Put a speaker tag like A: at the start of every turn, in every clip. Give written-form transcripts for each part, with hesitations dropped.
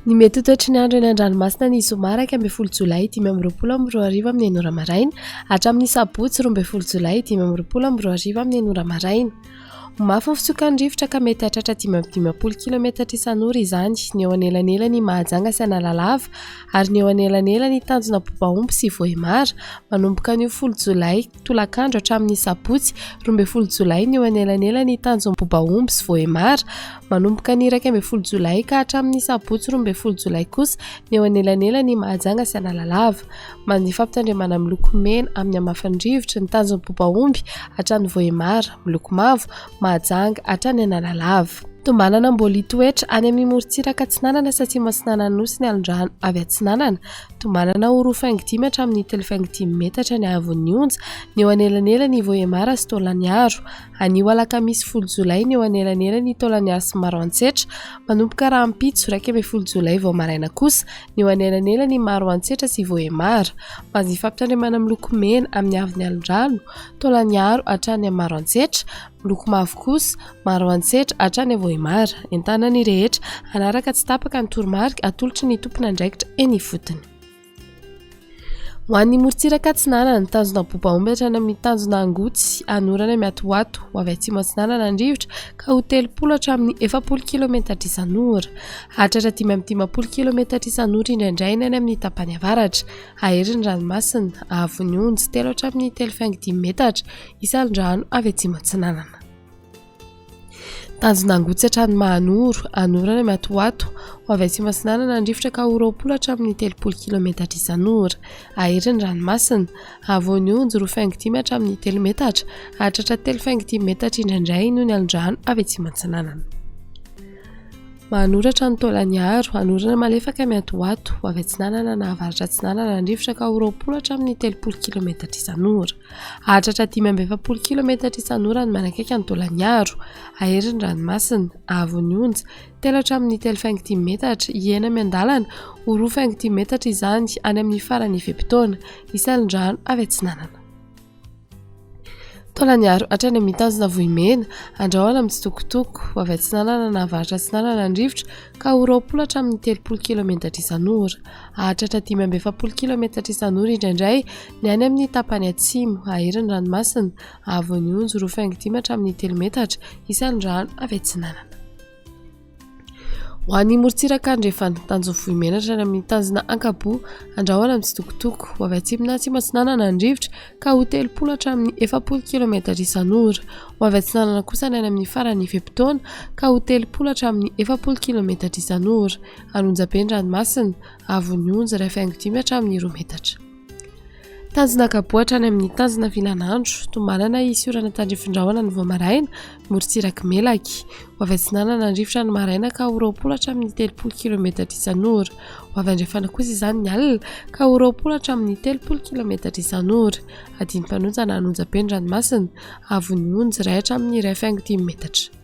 A: Ny mety ho toetry ny andro eny an-dranomasina ny zoma 11 jolay 2025 amin'ny enina ora maraina hatramin'ny sabotsy 12 jolay 2025 amin'ny enina ora maraina. Ho mafy ny fitsokan'ny rivotra ka mety hahatratra 55 kilometatra isan'ora izany ny eo anelanelan'i Mahajanga sy Analalava ary ny eo anelanelan'i Tanjona Bobaomby sy Vohemar manomboka anio 10 jolay tolakandro hatramin'ny sabotsy 12 jolay ny eo anelanelan'i Tanjona Bobaomby sy Vohemar manomboka ny 11 jolay ka hatramin'ny sabotsy 12 jolay kosa ny eo anelanelan'i Mahajanga sy Analalava. Mandeha fampitandremana miloko mena amin'ny hamafin'ny rivotra ny tanjon'ny Bobaomby hatrany Vohemar, miloko mavo, Mahajanga hatrany Analalava. Tombanana mbola hitoetra any amin'ny morontsiraka atsinanana sy atsimo atsinanan'ny Nosy ny alondrano avy atsinanana. Tombanana ho roa faingo dimy hatramin'ny telo faingo dimy metatra ny haavon'ny onja ny eo anelanelan'i Vohemar sy Taolagnaro. Anio alakamisy folo jolay ny eo anelanelan'i Taolagnaro sy Maroantsetra. Manomboka rahampitso 11 jolay vao maraina kosa ny eo anelanelan' i Maroantsetra sy Vohemar. Manjifa fampitandremana miloko mena amin'ny haavon'ny alondrano, Taolagnaro hatrany Maroantsetra, miloko mavo kosa, Maroantsetra hatrany Vohemar. Entanina ny rehetra hanaraka tsy tapaka ny toromarika atolotry ny tompon'andraikitra eny ifotony. Ho an'ny morontsiraka atsinanana, tanjona Bobaomby hatrany amin'ny tanjona Angotsy, Anorana miatoato, ho avy atsimo atsinanana ny rivotra ka ho 30 hatramin'ny 40 kilometatra isan'ora. Hahatratra 55 kilometatra isan'ora indraindray ny any amin'ny tapany avaratra. Hahery ny ranomasina, haavon'ny onjy 3 hatramin'ny 3,5 metatra, isan-drano avy atsimo atsinanana. Tanjona Angotsy hatrany Mahanoro, Anorana miatoato, ho avy atsimo atsinanana ny rivotra ka ho 20 hatramin'ny 30 kilometatra isan'ora. Hahery ny ranomasina, hahavoan'ny onjy 2,5 hatramin'ny 3 metatra, hahatratra 3,5 metatra indraindray noho ny alondrano avy atsimo atsinanana. Mahanoro hatrany Taolagnaro, Anorana malefaka miatoato, ho avy atsinanana na avaratra atsinanana ny rivotra ka ho 20 hatramin'ny 30 kilometatra isan'ora. Hahatratra 45 kilometatra isan'ora ny manakaiky an'i Taolagnaro. Hahery ny ranomasina, haavon'ny onja, 3 hatramin'ny 3,5 metatra, hihena miandalana ho 2,5 metatra izany any amin'ny faran'ny fe-potoana. Hisy alin-drano avy atsinanana. Taolagnaro hatrany amin'ny tanjona Vohimena, andrahona mitsitokotoko, ho avy atsinanana na avaratra atsinanana ny rivotra ka ho 20 hatramin'ny 30 kilometatra isan'ora. Hahatratra 45 kilometatra isan'ora indraindray ny any amin'ny tapany atsimo, hahery ny ranomasina, haavon'ny onjy 2,5 hatramin'ny 3 metatra, isan'ny rano avy atsinanana. Ho an'ny morontsiraka andrefana, tanjon'ny Vohimena hatrany amin'ny tanjona Ankaboa, andrahona mitsitokotoko, ho avy atsimo na atsimo atsinanana ny rivotra ka ho 30 hatramin'ny 40 kilometatra isan'ora. Ho avy atsinanana kosa ny any amin'ny faran'ny fe-potoana ka ho 30 hatramin'ny 40 kilometatra isan'ora. Anonjabe ny ranomasina, haavon'ny onja 1,5 hatramin'ny 2 metatra. Tanjona Ankaboa hatrany amin'ny tanjona Vilanandro, tombanana hisy orana tandrifin-drahona ny vao maraina, morontsirak'i Melaky. Ho avy atsinanana ny rivotra ny maraina ka ho 20 hatramin'ny 30 kilometatra isan'ora. Ho avy andrefana kosa izany ny alina ka ho 20 hatramin'ny 30 kilometatra isan'ora. Adinam-panonjana Anonjabe ny ranomasina, haavon'ny onja 1 hatramin'ny 1,5 metatra.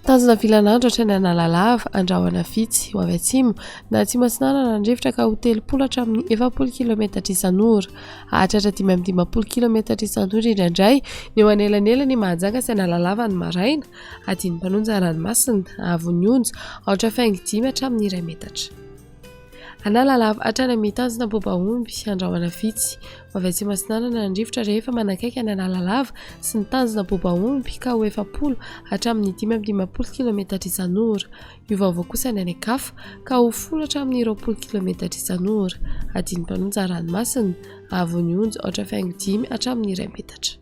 A: Tanjona Vilanandro hatrany Analalava, Andrahona vitsy, ho avy atsimo, na atsimo atsinanana ny rivotra ka ho 30 hatramin'ny 40 kilometatra isan'ora. Hahatratra 55 kilometatra isan'ora indraindray ny eo anelanelan'i Mahajanga sy Analalava ny maraina, adin'ny ranomasina, haavon'ny onja, aotra faingo dimy hatramin'ny iray metatra. Analalava hatrany amin'ny tanjona Bobaomby, andrahona vitsy. Ho avy atsimo atsinanana ny rivotra rehefa manakaiky an' Analalava sy ny tanjona Bobaomby ka ho 40 hatramin'ny 55 kilometatra isan'ora. Hiovaova kosa ny any an-kafa ka ho 10 hatramin'ny 20 kilometatra isan'ora. Adin'ny mpanonja ranomasina, haavon'ny onja aotra faingo dimy hatramin'ny iray metatra.